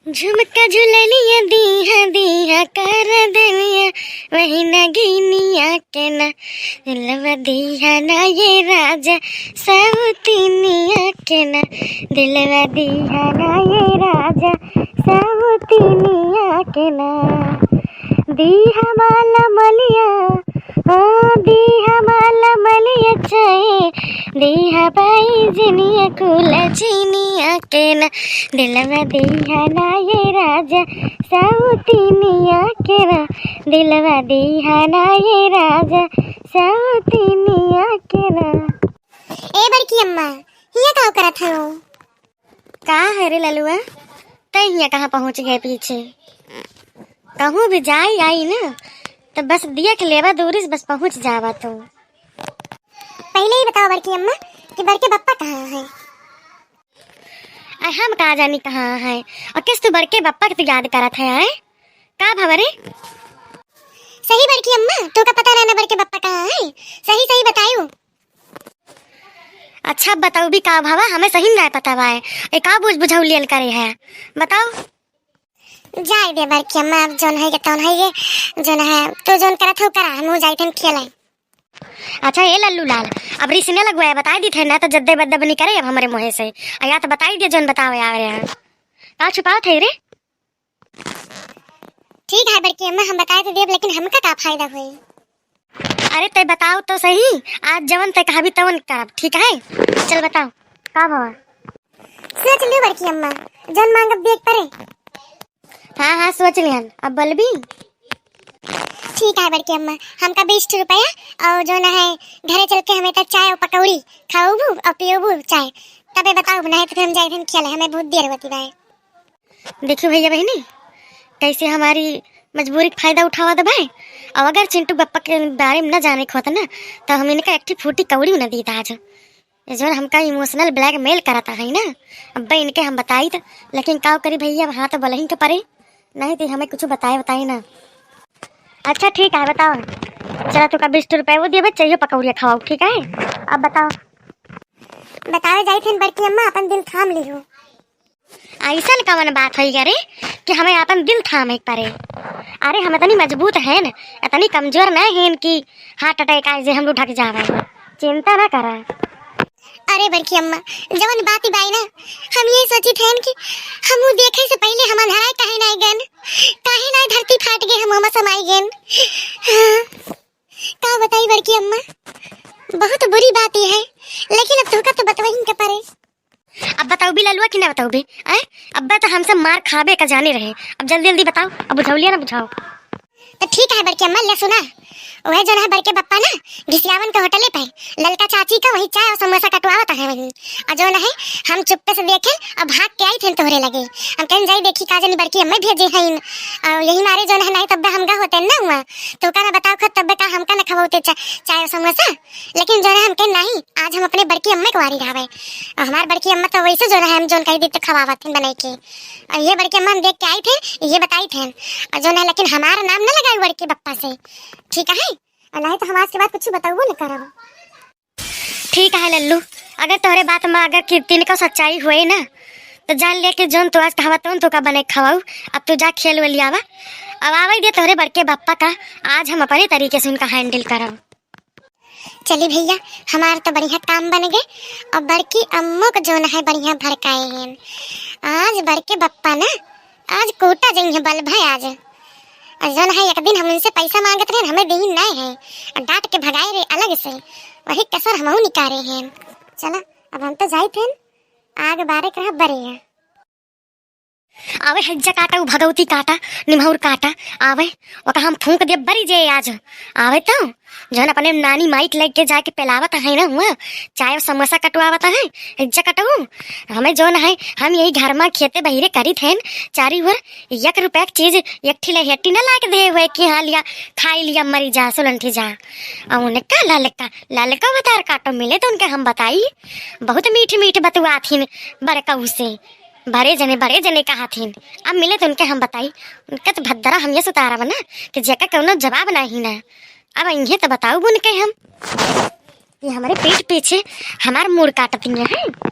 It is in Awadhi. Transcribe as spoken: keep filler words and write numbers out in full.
झुमका झुलनिया दीहा दीहा कर दनिया, वही नगिनिया के ना। दिलवा दीहा ना ये राजा सवतिनिया के ना। दिलवा दीहा ना ये राजा सवतिनिया के ना। दीहा माला मलिया, ओ दीहा माला मलिया चाहे, दीहा पायजनिया कुल चिनिया के ना। दिलवा दीहा ना ये राजा सवतिनिया के ना। दिलवा दीहा ना ये राजा सवतिनिया के ना। ए बड़की अम्मा, हिया का करत हो? का है रे ललुआ, तै हिया कहाँ पहुँच गए पीछे? कहूँ भी जाई आई ना, तो बस देख लेवा दूरी से, बस पहुँच जावा तू। पहिले ही बताओ बड़की अम्मा कि बड़के बप्पा कहाँ है? अरे हम का जानी कहाँ है, और किस तू बड़के बप्पा के तू याद करत है, हैं? का भवा रे? सही बड़की अम्मा, तू का पता रहना बड़के बप्पा कहाँ है? सही सही बतायू। अच्छा बताऊ भी का भवा, हमें सही में नाय पता बा। ए का बुझ बुझौलियन करे है, बताओ। जाए दे बड़की अम्मा, अब जौन है के तौन है ये, जौन है तू जौन करत हो करा, हम जाइत हन खेले। अच्छा ए लल्लू लाल, अब रिसने लगवाए बताई दी थे ना तो जद्दे बद्दे बनी करे अब हमरे मुँहे से। आ या तो बताई दे जौन बतावे आ रहे हैं। का छुपावत है रे? ठीक है बड़की अम्मा, हम बताए तो देब, लेकिन हमका का फायदा होई? अरे तै बताओ तो सही, आज जवन तै कहबी तवन करब, ठीक है? चल बताओ, का भवा? सोच लियो बड़की अम्मा, जौन मांगब देख परे। हाँ हाँ सोच लिहन, अब बोलबी? ठीक है बड़की अम्मा, हमका बीस ठो रुपया और जौन है घरे चल के हमें तो चाय और पकौड़ी खाऊबू और पियोबू चाय, तबे बताओ, नहीं तो फिर हम जाए खेले, हमें बहुत देर होती बाय। देखियो भैया बहिनी, कैसे हमारी मजबूरी के फायदा उठावत बाय। अब अगर चिंटू बप्पा के बारे में न जाने के होत ना, तो हम इनका एक ठी फूटी कौड़ी न दीत आज। ये जौन हमका emotional blackmail करत है ना, अब इनके हम बताइत, लेकिन का करी भैया, अब हाँ तो बोलही के परे, नहीं तो हमें कुछ बताए बताए ना। अच्छा ठीक है, बताओ, चला तू का बीस रुपये वो दिए, चाहिए पकौड़िया खवाओ, ठीक है? अब बताओ। बतावे जाइत हन बड़की अम्मा, अपन दिल थाम लिहो। ऐसन कवन बात होई रे कि हमें आपन दिल थामे के परे? अरे हम इतनी मजबूत हैं न, इतनी कमजोर न हैं कि heart attack आए जे हम लोग ढक जावे। चिंता ना करा। अरे बड़की अम्मा, जवन बात बाई ना, हम ये सोचित हैं कि हम देखे से पहले हम अंधराए काहे ना गन, काहे ना धरती फाट गए हम हम समाई गन। हाँ, का बताई बड़की अम्मा, बहुत बुरी बात ये है, लेकिन अब तुमका तो बतवही के परे। अब बताउबी ललुआ कि ना बताउबी? आय, अब तो हमसे मार खाबे का जाने रहे। अब जल्दी जल्दी बताओ, अब बुझौलिया ना बुझाओ। तो ठीक है बड़की अम्मा, ले सुना, वह जौन है बड़के बप्पा ना घिसियावन के होटले पे ललका चाची का वही चाय और समोसा कटवावत है वही। और जौन है हम चुप्पे से देखे और भाग के आई थे तोहरे लगे। हम कहें जाई देखी का जानी बड़की अम्मा भेजे हैं। और यही मारे जौन है नहीं तब हम गा होते ना हुआ तो का ना बताओ खुद तब का हमका ना खवाते चा-, चाय और समोसा। लेकिन जौन है हमके नहीं, आज हम अपने बड़की अम्मा के वारी रहबे। और हमार बड़की अम्मा तो वैसे जौन है हम जौन कही दी तो खवावत हैं बनाई के। और ये बड़की अम्मा हम देख के आई थे, ये बताई थे। और जौन है लेकिन हमारा नाम ना लगाई बड़के बप्पा से, ठीक है? और नहीं तो हम आज के बाद कुछ बताओ ना करब। ठीक है लल्लू, अगर तोहरे बात में अगर कि तिनका सच्चाई होए ना, तो जान ले कि जौन तू आज कहवा तौन तू का बने खवाऊ। अब तू जा खेल वेल आवा। अब आवे दे तोहरे बड़के बप्पा का, आज हम अपने तरीके से उनका handle करब। चली भैया, हमार तो बढ़िया काम बन गए। और बड़की अम्मो को जौन है बढ़िया भड़काए हैं। आज बड़के बप्पा ना, आज कूटा जइहे बल भाई आज। और जौन है एक दिन हम उनसे पैसा मांगत रहे, हमें दीन नहीं है। और डांट के भगाए रहे अलग से, वही कसर हमहू निकारे हैं। चला, अब हम तो जाइत हैं, आग बारे के रहा बरे है। आवे हज्जा काटा, उ भगवती काटा, निमहौर काटा, आवे, ओका हम फूंक देब बरी जे आज। आवे तो, जौन अपने नानी माई के लेके जाके पिलावत है ना हुआ, चाय और समोसा कटवावत है, हज्जा कटऊ। हमें जौन है, हम यही घर में खेते बहिरे करित हैं, चारी ओर एक रुपया के चीज, एक ठी लहेटी ना लाके दे हुए कि हाँ लिया, खाई लिया, मरी जा, सुलंठी जा। और उनका ललका, ललका अवतार काटो मिले तो उनके हम बताई, बहुत मीठ मीठ बतुआथिन बड़कऊ से। बड़े जने, बड़े जने कहाथिन। अब मिले तो उनके हम बताई, उनका तो भद्दरा हम ये सुतारा बना कि जेका कौनो जवाब नहीं ना। अब इन्हें तो बताऊ उनके हम, ये हमारे पीठ पीछे हमार मूड़ काटती हैं।